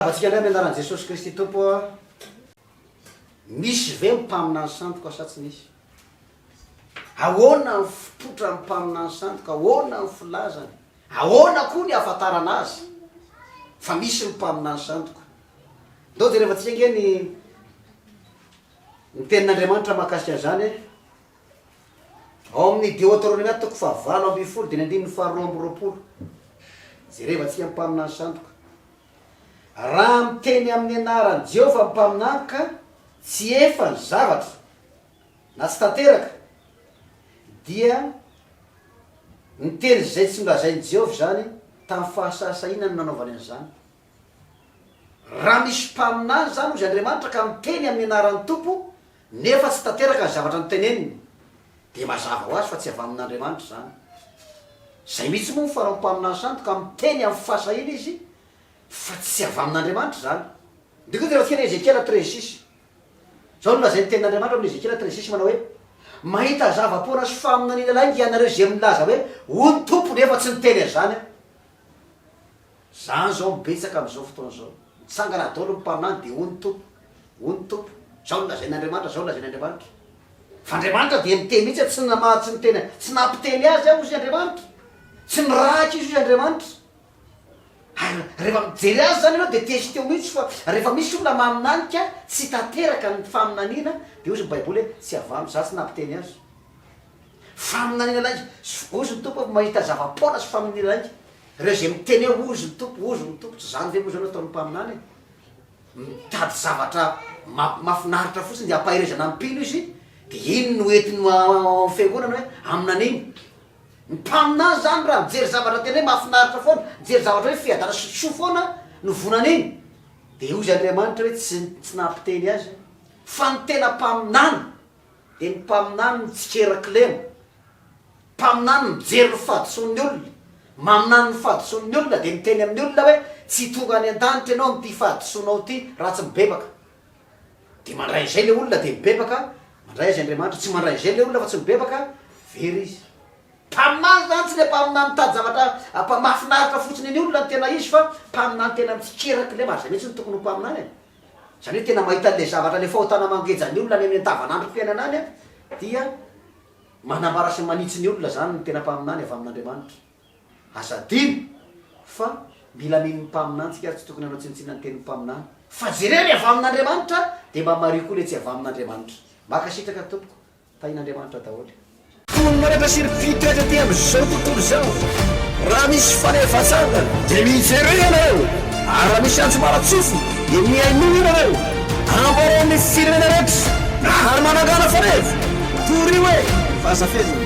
Antsika indray amin'ny anaran'i Jesosy Kristy Tompo a! Misy ve ny mpaminany sandoka sa tsy misy? Ahoana ny fipotran'ny mpaminany sandoka? Ahoana ny filazany? Ahoana koa ny ahafantarana azy fa misy ny mpaminany sandoka? Ndao jerevantsika ange ny ny tenin'Andriamanitra mahakasika an'izany e! Ao amin'ny Deoteronomia toko fahavalo ambinifolo dia ny andininy faharoa amby roapolo. Jerevantsika ny mpaminany sandoka. Raha miteny amin'ny anaran'i Jehovah ny mpaminany ka tsy efa ny zavatra na tsy tanteraka, dia niteny izay tsy nolazain'i Jehovah izany tamin'ny fahasahisahiana no nanaovany an'izany. Raha misy mpaminany izany, hozy Andriamanitra, ka miteny amin'ny anaran'ny Tompo, nefa tsy tanteraka ny zavatra noteneniny, dia mazava ho azy fa tsy avy amin'Andriamanitra izany. Izay mihitsy moa ny fanaon'ny mpaminany sandoka, miteny amin'ny fahasahiana izy fa tsy avy amin'Andriamanitra izany. Dia koa dia raha Ezekiela 13 six. Izao no lazain'ny tenin'Andriamanitra amin'ny Ezekiela 13 six manao hoe, Mahita zava-poana sy faminaniana lainga ianareo izay milaza hoe, Hoy ny Tompo, nefa tsy niteny an'izany aho. Zany zao no betsaka amin'izao fotoana izao. Mitsangana daholo ny mpaminany dia hoy ny Tompo, hoy ny Tompo, zao no lazain'Andriamanitra, zao no lazain'Andriamanitra. Fa Andriamanitra dia niteny mihitsy hoe tsy nama, tsy niteny, tsy nampiteny azy aho hozy Andriamanitra. Tsy nirahaka izy hozy Andriamanitra. Ary rehefa mijery azy zany ianao dia testeo mihitsy fa rehefa misy olona maminany ka tsy tanteraka ny faminaniana dia hozy ny baiboly hoe tsy avy amiko, za tsy nampiteny azy. Faminaniana lainga, hozy ny Tompo mahita zava-poana sy faminaniana lainga. Ireo izay miteny hoe hozy ny Tompo, hozy ny Tompo, tsy izany ve moa izao no ataon'ny mpaminany e? Mitady zavatra mahafinaritra fotsiny dia ampaherezana ny mpino izy, dia iny no entiny ao amin'ny fiangonana hoe aminaniny. Ny mpaminany izany raha mijery zavatra tena hoe mahafinaritra foana, mijery zavatra hoe fiadanana sy soa foana no vonaniny, dia hozy Andriamanitra hoe tsy tsy nampiteny azy. Fa ny tena mpaminany dia ny mpaminany mitsikera kilema. Mpaminany mijery ny fahadisoan'ny olona, maminany ny fahadisoan'ny olona dia miteny amin'ny olona hoe tsy tonga any an-danitra ianao amin'ity fahadisoanao ity raha tsy mibebaka. Dia mandray an'izay ilay olona dia mibebaka, mandray azy Andriamanitra, tsy mandray an'izay ilay olona fa tsy mibebaka, very izy. Mpaminany izany tsy ilay mpaminany mitady zavatra mahafinaritra fotsiny ny olona no tena izy fa mpaminany tena mitsikera kilema ary izay mihitsy no tokony ho mpaminany e. Izany hoe tena mahita an'ilay zavatra ilay fahotana mangeja ny olona any amin'ny andavanandrom-piainana any dia Manambara sy manitsy ny olona izany ny tena mpaminany avy amin'Andriamanitra. Aza adino fa mila mino ny mpaminany tsika ary tsy tokony hanao tsinontsinona ny tenin'ny mpaminany. Fa jereo ny avy amin'Andriamanitra dia mba mariho koa ilay tsy avy amin'Andriamanitra. Mankasitraka tompoko. Tahin'Andriamanitra daholo. Mponina rehetra sy ry mpitoetra aty amin'izao tontolo izao, raha misy fanevan-tsangana, dia mijereo ianareo, ary raha misy antso mara-tsofina, dia mihainoa ianareo. Ambarao amin'ny firenena rehetra, ary manangàna faneva. Torio e! Fa aza fehezina.